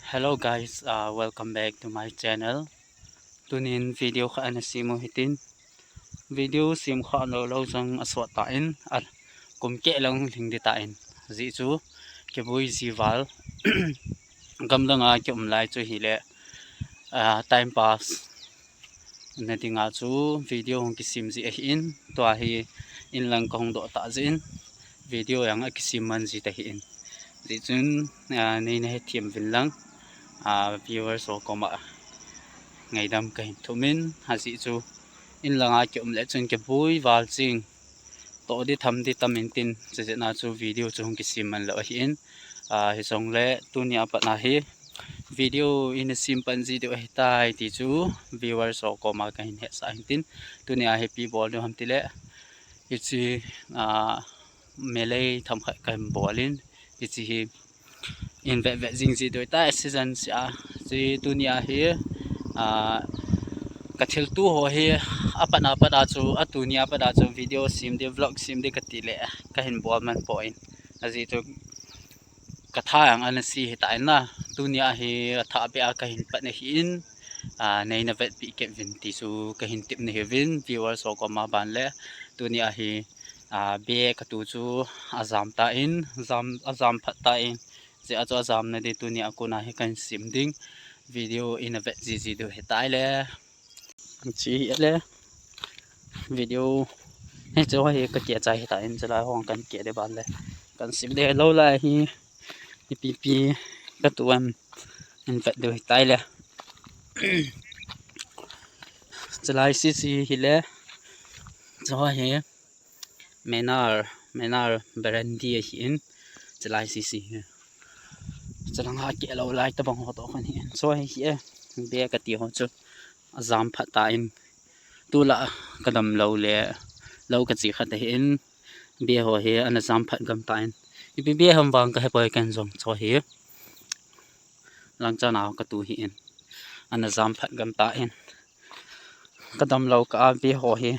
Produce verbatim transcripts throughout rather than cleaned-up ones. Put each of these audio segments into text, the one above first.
Hello guys, uh, welcome back to my channel. Tunin video khat ana sem u hitin. Video sem kha lou lou jong asot tan, a kum keh lang lhing ding tan. Ajeh chu kibui ji val. Gamdang a kium lai chu hile, uh, time pass na dinga chu video hung kisem ji ahin, tua hi inlang kahung doh tah jeh in video jong akisem man ji ta ahin. Ajeh chun, ah, neina hethem uvin lang, ah, viewers ho koma ngaidam kahin thum in, ajeh chu inlang a kium le chun kibui val jing. Toh ding tham ding tam intin, chujeh a chu video chu hung kisem man lou ahin. Ah, hijongle tunia pat a hi video ina sem pan ji diu ahitai ti chu viewers ho koma kahin hetsah intin. Tunia hi ipi bol diu ham tile, hiche, ah, melei themkhat kahin bol in, hiche hi in vet vet jing ji diu ahitai, season sia. Hiche tunia hi, ah, kathilto ho hi apat a pat a chu, atunia pat a chu video sem ding, vlog sem ding kati le kahin bol man poi. Ajeh chu katha jong ana se hita in na, tunia hi atha beh a kahin pat na ahin, ah, neina vetpi kit uvin ti chu kahin tepna ahiuvin, viewers ho koma ban le. Tunia hi, ah, be katu chu ajam tan, jam, ajam phat tan, hijeh a chu ajamna ding tunia kona hi kahin sem ding, video ina vet ji ji diu ahitai le. Hiche hi le video hiche hi kakeh chai hitan, chulai ho kahin keh ding ban le. Kahin sem ding lou lai hi, ipi ipi katu ham in vet diu ahitai le. Chulai sisi hile, chu hi Mannar, Mannar brandy ahin, chulai sisi hi. Chulang a keh lou lai tabang ho toh khan ahin. Chu hi hi e, be kati ho chu ajam phat tan. Tulai kadam lou le lou kache kha ta ahin, be ho hi ana jam phat gam tan. Ipi be ham vang kahe poi ken jong, chu hi. Langchan a katu ahin, ana jam phat gam tan. Kadam lou kah a be ho hi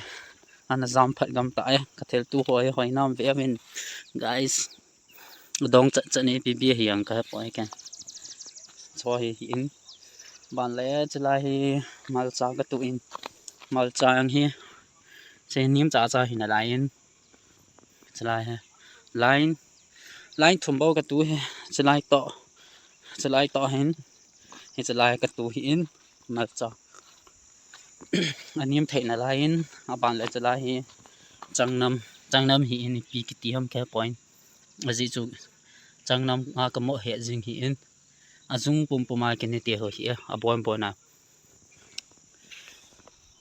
ana jam phat gam tan. Kathilto ho hi hoi nam ve uvin, guys. Dong chat chat ni ipi be hi jong kahe poi ken. Chu hi ahin. Ban le chulai hi malcha katu in. Malcha jong hi, hiche nim cha cha hi nalai in. Chulai hi line, line thum bou katu hi, chulai toh, chulai toh hin, hiche lai katu ahin, malcha. Anem thei nalai in, aban le chulai hi changnam, changnam ahin, ipi kiti ham kahe poi. Ajeh chu changnam a kamoh het jing ahin. Ajung pumpum a kine te ho hi, abon bon a.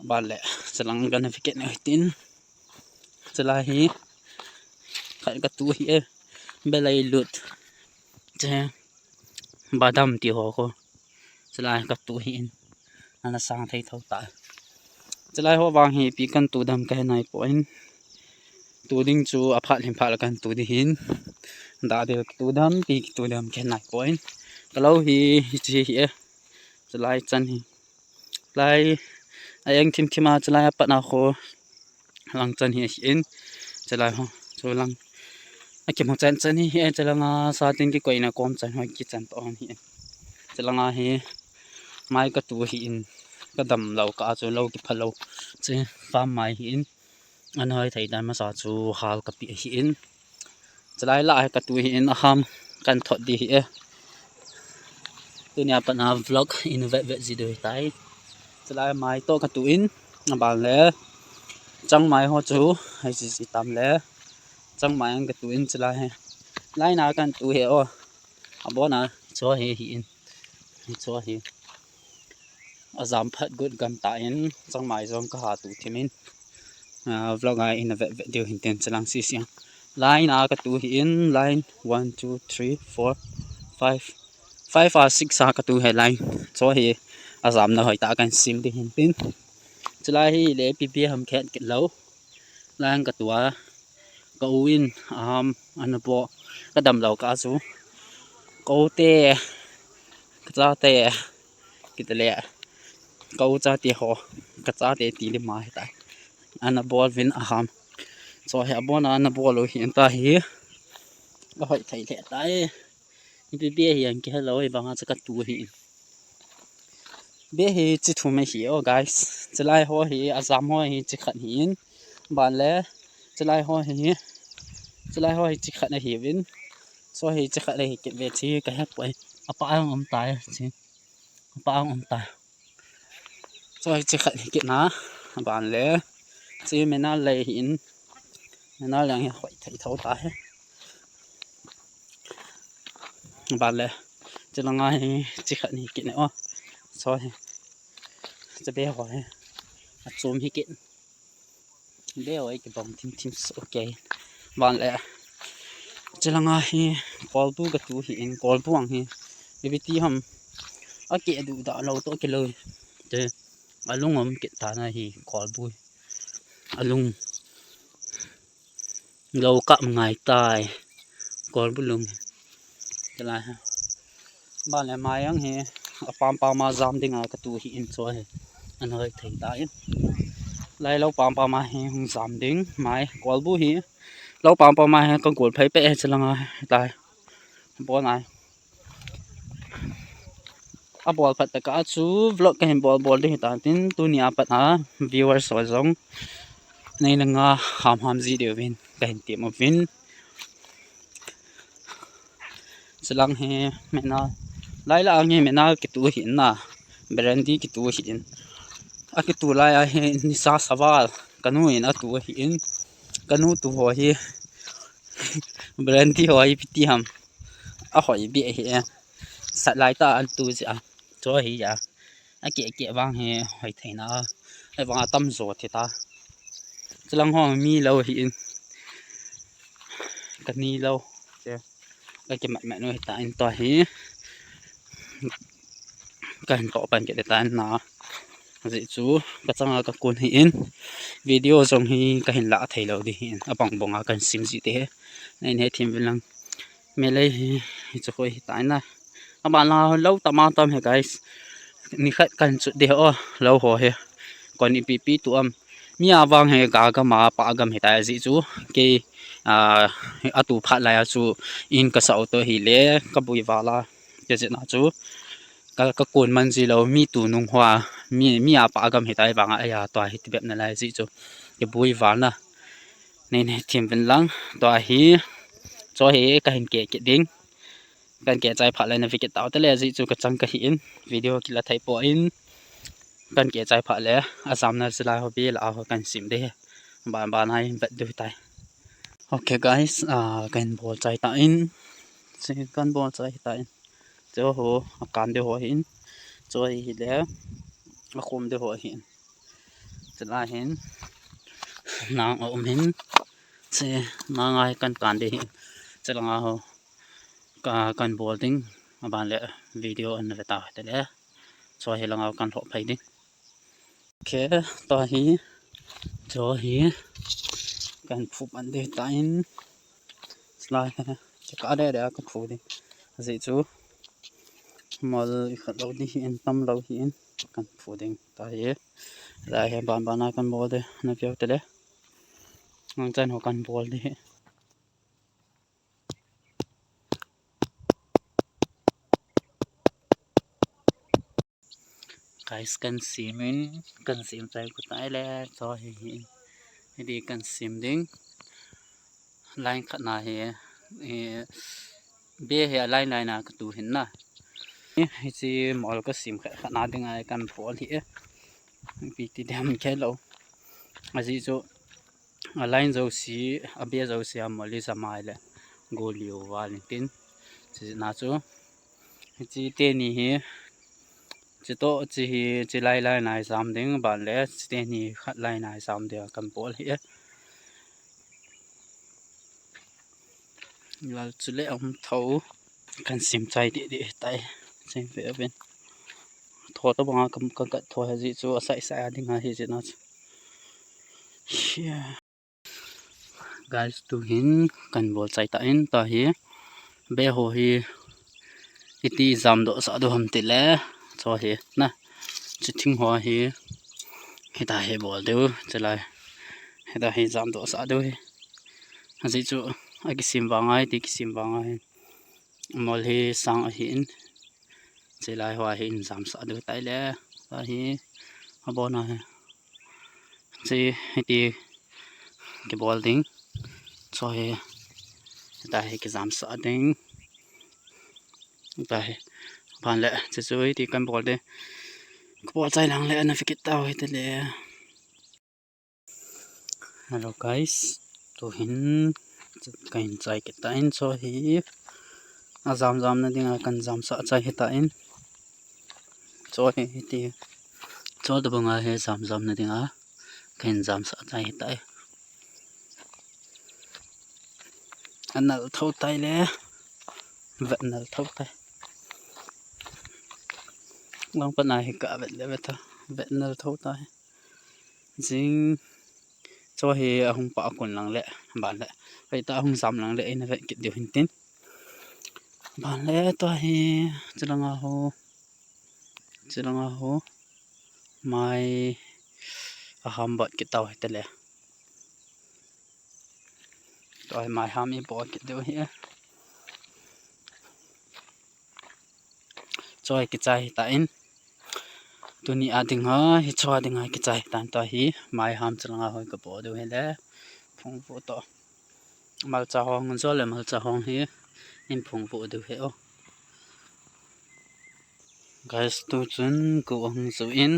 Ban le, chulang kana vet kit na hitin. Chulai hi khat katu hi e, belai lut. Hiche badam ti ho ko. Chulai katu ahin. Ana sang thei tho ta. Chulai ho vang hi ipi katu ding ham kahe nai poi. Tu ding chu aphat lhim phat le katu ding ahin. Dah bel katu ding ham, ipi katu ding ham kahe nai poi. Kalou hi, hiche hi e. Chulai chan hi. Lai, a-eng thim thim a, chulai apat a ho. Langchan hi ahin. Chulai ho, chulang akimu chan chan hi, eh, chulang a satin kikoina kom chan ho kichan toh hi. Chulang a hi mai katu ahin, kadam lou kah a chu lou kipha lou. Hiche farm mai ahin, ana hoi thei dan masa chu hal kapeh ahin. Chulai lah a katu ahin, aham kahin thot ding ahi e. Tunia pat a vlog in vet vet ji diu ahitai. Chulai mai toh katu in, aban le changmai ho chu, hei ji ji tam le. Changmai ang katu in chulai hi. Line a kahin tu hi o. Abon a, chu hi ahin. Chu hi. Ajam phat got gam tan, changmai jong kaha tu thim in. Ah, vlog a in vet vet diu ahin tin chulang sisi. Line a katu ahin, line one, two, three, four, five. Five a six a katu hi line. Chu hi ajamna hoitah a kahin sem ding ahin tin. Chulai hi le ipi be ham kahet kit lou. Line katu a. Ka u in, aham, ana bol, kadam lou kah a chu. Ka u te, ka chate, kiti le, ka u chate ho, ka chate ti le ma ahitai. Ana bol uvin aham. Chu hi abon a ana bol u ahin ta hi. Ahoi thei le tai. Ipi bia hi ang kihelou, hivanga chu katu ahi. Bia hi chi thum ahi o guys. Chulai ho hi, ajam ho hi chi khat ahin. Ban le, chulai ho hi, chulai ho hi chi khat ahiuvin. Chu hi chi khat ahi kit ve chi kahepoi. Apa ang um tai chi. Apa ang um tai. Chu hi chi khat ahi kit na. Ban le, chi mena lei ahin. Mena lei hi hoi thei tho ta hi. Ban le, chulanga hi chi khat ahi kit ne o. Chu hi. Chu be ho hi. Achom ahi kit. Be ho hi kibang thim thim so, okay. Ban le, chulanga hi kolbu katu ahin, kolbu ang hi. Ipi ti ham. Akeh duh da lou toh kilou. Te, alung um kit ta na hi kolbu. Alung. Lou kap ngai tai. Kolbu lung. Chulai ha. Ban le mai ang hi. Apam pam a jam dinga katu ahin chu hi. Anhoi thei ta in. Lai lou pam pam a hi hung jam ding. Mai kolbu hi. Lou pam pam a hi kagol phei peh hi chulanga hi tai. Bon ai. Abol phat tah a chu vlog kahin bol bol ding ahitan tin, tuni a pat a viewers ho jong neina nga ham ham ji diuvin kahin tem uvin. Chulang hi mena, lai la ang hi mena kitu ahin na, brandy kitu ahin. Akitu lai a hi nisa saval kanu in atu ahin. Kanu tu ho hi brandy ho hi ipi ti ham. Ahoi beh hi. Sat lai tah a atu jeh a. Chu hi a. Akeh keh vang hi hoi thei na. Ahivang atam jo thei ta. Chulang ho mi lou ahin. Kani lou. Che. Kakimat mat nu ahitan tua hi. Kahin toh pan kit ahitan na. Ajeh chu kachanga kakun ahin. Video jong hi kahin la thei lou ding ahin. Abang bang a kahin sim ji te hi. Nei nei thim vin lang. Melei hi, hichu koi ahitan na. Aban la lou tam a tam hi guys. Nikhat kahin chut ding o, lou ho hi. Kon ipi pi tu am. Mi avang hi ga gam a pa gam ahitai ajeh chu. Kei, ah, atu phat lai a chu in kasah u toh hile, kabui val a. Kei jeh na chu. Ka, kakun man ji lou, mi tu nung hoa, mi, mi a pa gam ahitai vang a, aya, tua hi ti bep nalai ajeh chu. Kibui val na. Nei nei thim vin lang, tua hi, chu hi kahin keh kit ding. Kahin keh chai phat le na ve kit tau te le ajeh chu kachang kahin, video kila thei poi. Kahin keh chai phat le, ajam na chulai ho be la ho kahin sim ding. Ban ban a hin vet ding tai. Okay guys, ah, kahin bol chai tan. Chu kahin bol chai tan. Chu ho, akan ding ho ahin. Chu hi le, akhum ding ho ahin. Chulai hin, nang aum ahin. Chu nang a hi kahin kan ding ahin. Chulanga ho, ka, kahin bol ding. Aban le video ana ve tau te le. Chu hi langa kahin lhoh phei ding. Okay, tua hi, chu hi, kahin phu pan ding tan. Chulai hi, chaka de de kahin phu ding. Ajeh chu, mol ikhat lou ding ahin, tam lou ahin, kahin phu ding. Tua hi, lai hi ban ban a kahin bol ding, na veu te le. Nang chan ho kahin bol ding. Guys, kahin sim in, kahin sim chai kit tai le, chu hi, hi, hiti kahin sim ding. Line khat na hi, hi, be hi a line line a katu ahin na. Hiche mol kasim khat khat na ding a kahin bol ahi. Ipi ti ding ham khelou. Ajeh chu, a line jouse, a be jouse a mol ijam a ahile, gol lheh val in tin. Hiche na chu, hiche teni hi, hiche toh, hiche hi, hiche lai lai na ijam ding, ban le, hiche teni khat lai na ijam ding, kahin bol ahi. Lal chule aum tho. Kahin sim chai deh deh tai. Sim ve uvin. Tho tabang a ka, ka gat tho ahi jeh chu asai sai a ding ahi jeh na chu. Yeah. Guys, tu hin kahin bol chai tan, tua hi. Be ho hi iti jam doh sah diu ham tile. Chu hi na. Chu thing ho hi. Hita hi bol diu. Chulai. Hita hi jam doh sah diu hi. Ajeh chu akisim vang a, iti kisim vang a hi. Mol hi sang ahin, chilai hoa hi in jamsah diu tai le, ta hi abona hi. Chi hiti kibol ding. Cho hi, ta hi kijamsah ding. Ta hi, ban le, chi chu hiti kan bol ding. Kabol chai lang le, ana fikit tau hiti le. Hello guys, tuhin kahin chai kit tan, cho hi ajam jamna dinga kan jamsah chai hitan. Cho hi hiti, cho tabanga hi jam jamna dinga kahin jamsah chai hitan. Anal tho tai le, vet nal tho tai. Lang pana hi ka vet le vet tho, vet nal tho tai. Jing, cho hi ahung pah kun lang le, ban le, kei ta ahung jam lang le, eina vet kit diu hintin. Ban le, tua hi, chilanga ho, chilanga ho, mai aham bat kit tau hite le. Tua hi mai ham i bol kit diu hi. Cho hi kichai hitan. Tuni a dinga, hi cho a dinga kichai hitan, tua hi mai ham chilanga hoi kabol diu hile. Phungvuh toh. Malcha hong, jo le malcha hong hi in phungvuh diu hi o. Guys, tu chun ku ahung ju in,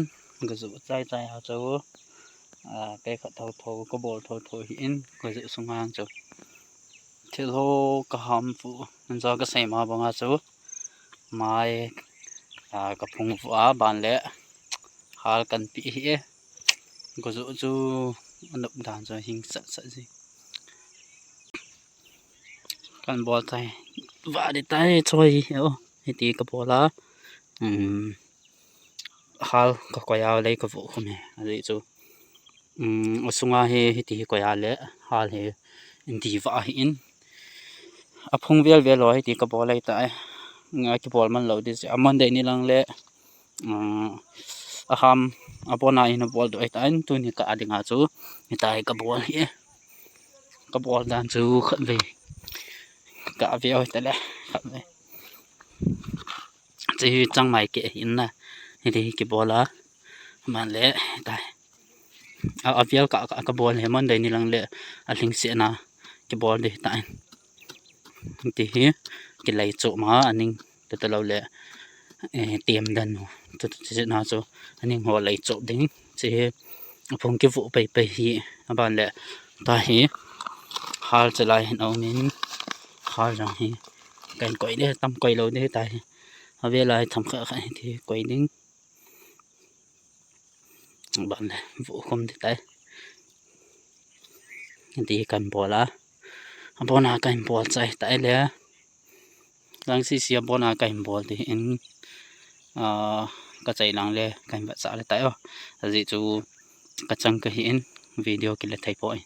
ku ju chai chai a chu. A, kei khat tho tho, kabol tho tho hi in, ku ju sunga chu. Thil ho kaham vuh, jo kasei ma banga chu. Mai, a, kaphung vuh a, ban le hal kan pi hi e. Ku ju chu anop dan chu hing sat sat ji. Kan bol chai vah di tai, cho hi o. Hiti kabol a. Um, hal kakoi a, lei kavuh khum e. Ajeh chu, um, asunga hi hiti hi koi a le, hal hi in di vah hi in. Aphung vel vel lo hiti kabol lei tai. Nga kibol man lo di, a Monday ni lang le, um, aham, abona in abol diu hitan, tuni ka a dinga chu, hitai kabol hi. Kabol dan chu khatvei. Kave o hita le, khatvei. Chi hi changmai keh hi in na. Hiti hi kibol a. Man le, tai. A, avel ka, ka, kabol hi Monday ni lang le, alhingsetna kibol di hitan. Hiti hi, kilei cho ma, aning, tu tu lo le, eh, tem dan nu. Tu tu chi na chu, aning ho lei cho ding. Chi hi, aphung kivuh pei pei hi, aban le, ta hi, hal chalai hin aumin, hal jong hi, kan koi le, tam koi lo di ta hi. Avel a hi tham kha kha hiti koi ding. Ban le, vuh khum di tai. Di kan bol a. Abona kan bol chai tai le. Lang sisi abona kan bol di in, ah, kachai lang le kan vet sa le tai o. Ajeh chu kachang kahi in video kile thei poi.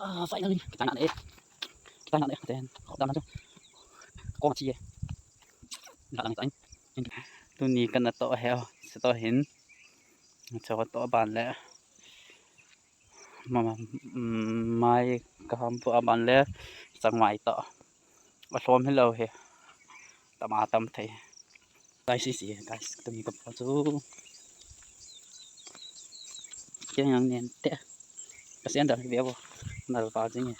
Ah, finally, kita na le. Kita na le, then. Kau dah macam. Kau macam ye. Dah lang time. Tuni kana to he, se to hin. Cho to ban le. Mama, mm, mai kaham pu aban le changmai to. Alhom hi lo hi. Tama tam thei. Guys, isi, guys, tumi ka po chu. Keng yang nen te. Ka sian da hi bebo. Nal pa jing.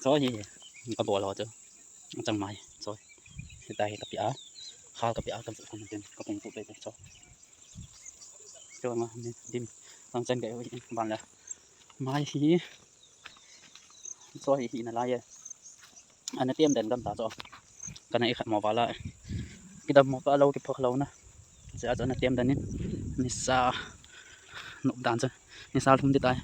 Cho hi. Ka bol ho chu. Changmai. Cho. Hitai ka pia. Hal ka pia ka bu ka mun ka pung pu pe cho. Cho ma ni dim. Lang chen ka ui ban la. Mai hi. Cho hi hi na lai e. Ana tem den gam ta cho. Kana i khat mo vala. Kidam mo pa lo kiphok lo na. Cha cho ana tem den in. Nisa. Nop dan cho. Nisa thum di tai.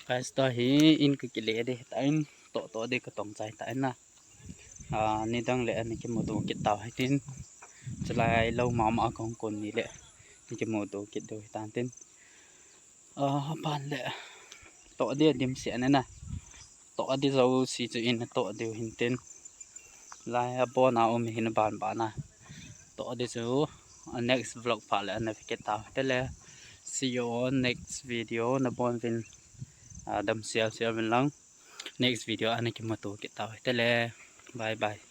Guys, ta hi in ka kile di, ta in to to di ka tong chai ta in na. Ah, nidang le ani kimuto kit tau hitin. Chulai lo mama kong kon ni le. Ni kimuto kit do hitan tin. Ah, pan le. Toh di dimset na. Toh di jouse chu ina toh diu hintin. Lai abon a um hin ban ban a. Toh di chu a next vlog phat le ana ve kit tau hite le. See you on next video. Nabon uvin, ah, damsel sel uvin lang. Next video ana kimuto kit tau hite le. Bye bye.